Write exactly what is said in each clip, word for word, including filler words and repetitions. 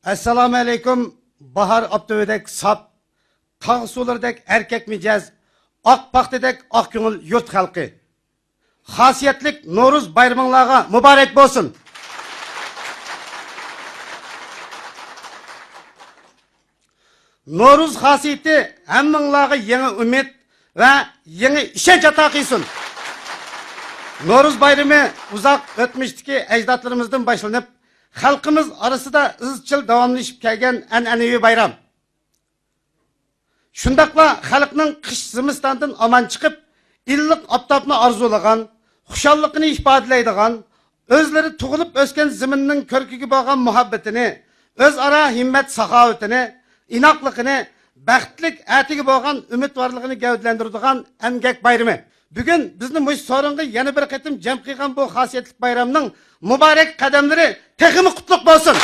ئەسسالامۇ ئەلەيكۇم، باھار ئاپتىپىدەك ساپ، تاغ سۇلىرىدەك ئەركەك مىجەز، ئاق پاختىدەك ئاق كۆڭۈل يۇرت خەلقى. خاسىيەتلىك نورۇز بايرىمىڭلارغا مۇبارەك بولسۇن! نورۇز خاسىيىتى ھەممىڭلارغا يېڭى ئۈمىد ۋە يېڭى ئىشەنچ ئاتا قىلسۇن! نورۇز بايرىمى ئۇزاق ئۆتمۈشتىكى ئەجدادلىرىمىزدىن باشلىنىپ، خەلقىمىز ئارىسىدا ئىزچىل داۋاملىشىپ كەلگەن ئەنئەنىۋى بايرام. شۇنداقلا خەلقنىڭ قىش زىمىستاندىن ئامان چىقىپ، ئىللىق ئاپتاپنى ئارزۇلىغان، خۇشاللىقىنى ئىپادىلەيدىغان، ئۆزلىرى تۇغۇلۇپ ئۆسكەن زېمىننىڭ كۆركىگە بولغان مۇھەببىتىنى، ئۆزئارا ھىممەت-ساخاۋىتىنى، ئىناقلىقىنى، بەختلىك ئەتىگە بولغان ئۈمىدۋارلىقىنى گەۋدىلەندۈرىدىغان ئەمگەك بايرىمى. بۈگۈن بىزنى مۇشۇ سورۇنغا يەنە بىر قېتىم جەم قىلغان بۇ خاسىيەتلىك بايرامنىڭ مۇبارەك قەدەملىرى تېخىمۇ قۇتلۇق بولسۇن!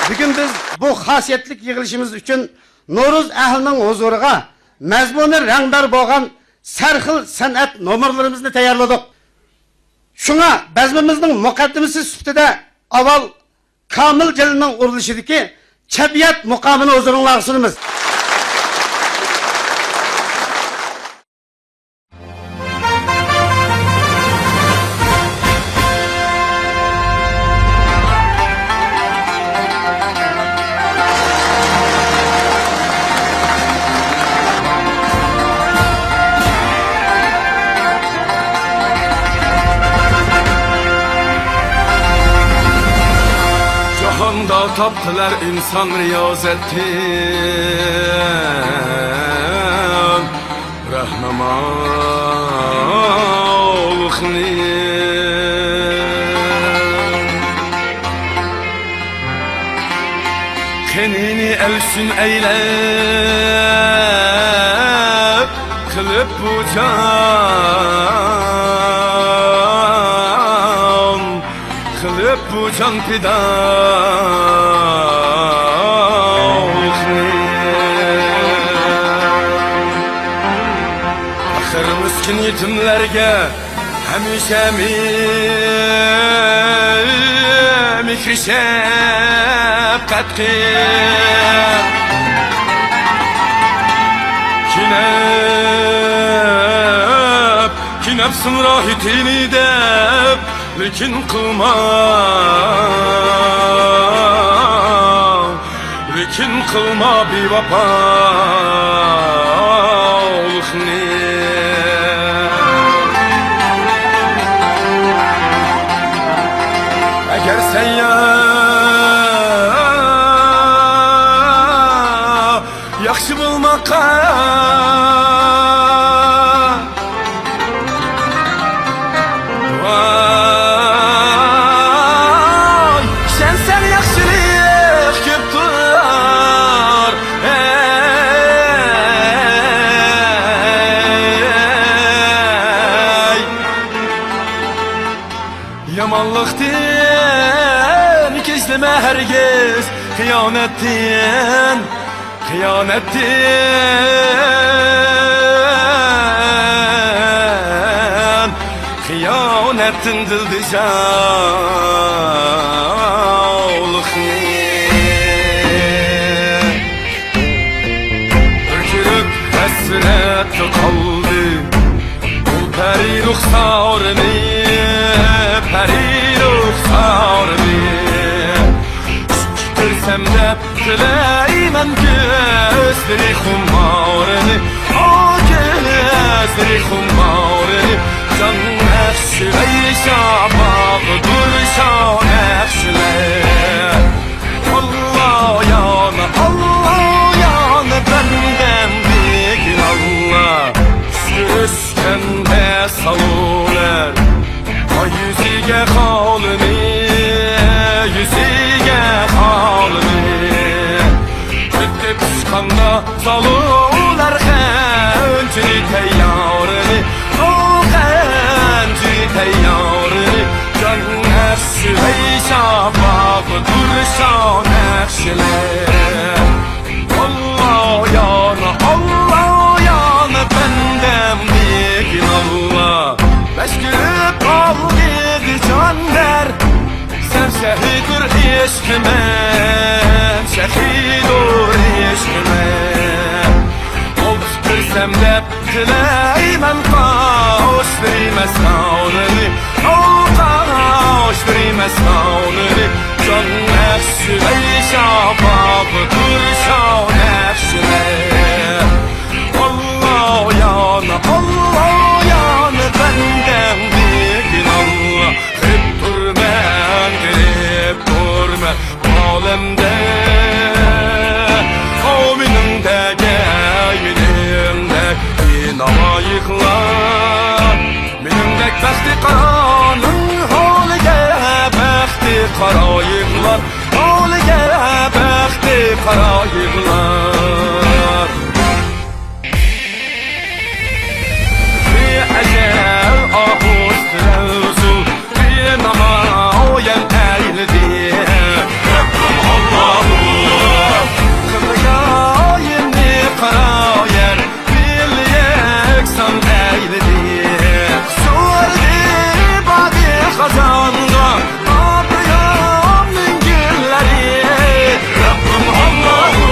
بۈگۈن بىز بۇ خاسىيەتلىك يىغىلىشىمىز ئۈچۈن نورۇز ئەھلىنىڭ ھۇزۇرىغا مەزمۇنى رەڭدار بولغان سەرخىل سەنئەت نومۇرلىرىمىزنى تەييارلىدۇق. شۇڭا بەزمىمىزنىڭ مۇقەددىمىسى سۈپىتىدە ئاۋۋال كامىل جېلىنىڭ ئۇرۇلۇشىدىكى چەببىيات مۇقامىنى ھۇزۇرۇڭلارغا سۇنىمىز. جاھاندا تاپتىلەر ئىنسان رىيازەتتىن رەھنامالىقنى. قېنىنى ئەلچۈن ئەيلەپ قىلىپ بۇ جان، قىلىپ بۇ جان پىدالىقنى. پەخىر مىسكىن يېتىملەرگە ھەمىشە مېھرى شەپقەت قىل. كېنەپ، كېنەپسىن راھىتىنى دەپ، لېكىن قىلما، لېكىن قىلما بىۋاپالىقنى. ئەگەر سەن يا ياخشى بولماققا، ۋاي، ئىشەنسەڭ ياخشىلىق كۆپتۇر. ھەي، يامانلىقتىن كەچلىمە ھەرگىز، خىيانەتتىن، خىيانەتتىن، خىيانەتتىن دىلدىشاۋلىقنى. بىر كۆرۈپ ھەسرەتكە قالدى. ئۇ پەرى رۇخسارىنى، پەرى رۇخسارىنى. كۆرسەم دەپ تىلەيمەن كۆزلىرى خۇمارىنى، ئۇ كۆزلىرى خۇمارىنى. جان ئەخشى ئەيشا باغدۇر شان ئەخشىلەر. ئاللا يانى، ئاللا يانى بەندەم دېگىن ئاللا. چۈش كۆرۈشكەندە سالۇلار، ئاي يۈزىگە خالىنى، يۈزىگە خالىنى. كۆككە پىشقاندا سالۇلار خەنجىرى تەييارىنى، ئۇ خەنجىرى تەييارىنى. جان ئەخشى ئەيشا باغدۇر شان ئەخشىلەر. ئاللا يانى، ئاللا يانى بەندەم دېگىن ئاللا. بەش كۆرۈپ ئالغىدى جان بەر، سەن شەھىدۇر ئىشقىمە. خېرىدار ئىشقىمنى ئوقۇپ كىرسەم دەپ تىلەيمەن قاۋۇشلىرى مەسناۋلىرى، ئاۋۇ قاۋۇشلىرى مەسناۋلىرى، جان نەقشىلەي شاپاق تۇرشاۋ نەقشىلەي. ئاللا يانى، ئاللا يانى، بەندەڭدىكىن ئاللا. قېرىپ تۇرمەن، قېرىپ تۇرمەن ئالەمدە. ئاۋۇ مېنىڭدەك، ئەي مېنىڭدەك بىناۋايىقلار، مېنىڭدەك بەختى قارانىڭ ھالىگە، بەختى قارايىقلار ھالىگە، بەختى قارايىقلار. بىر ئەجەل ئاھۇ تەنەززۇل، بىر نامايان ئەيلىدى رەببىم ئاللاھۇ. قىبلىگاھىمنى قارا يەر، بىللە يەكسان ئەيلىدى. سۇۋاردى بادى خازانغا، ئابرىيامنىڭ گۈللىرى رەببىم ئاللاھۇ.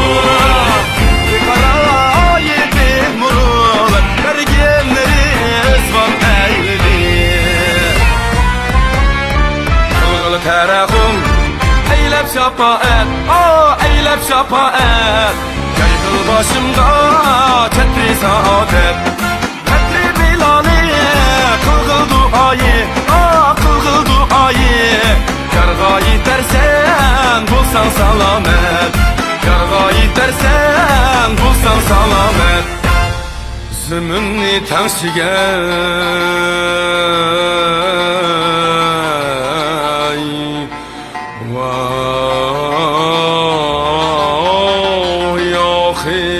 بىقارار ئايىدى مۇرۇلۇپ، بەرگىنى رىزۋان ئەيلىدى. قىلغىلى تەرەخۇم ئەيلەپ شاپائەت، ئا، ئەيلەپ شاپائەت. يايغىل باشىمغا چەترى سائادەت. قەدرى بىلالى قىلغىل دۇئايى، ئا، قىلغىل دۇئايى. يارغا يېتەرسەن بولساڭ سالامەت، يارغا يېتەرسەن بولساڭ سالامەت. زېمىننى تەڭشىگەن، ۋاي، ياخى.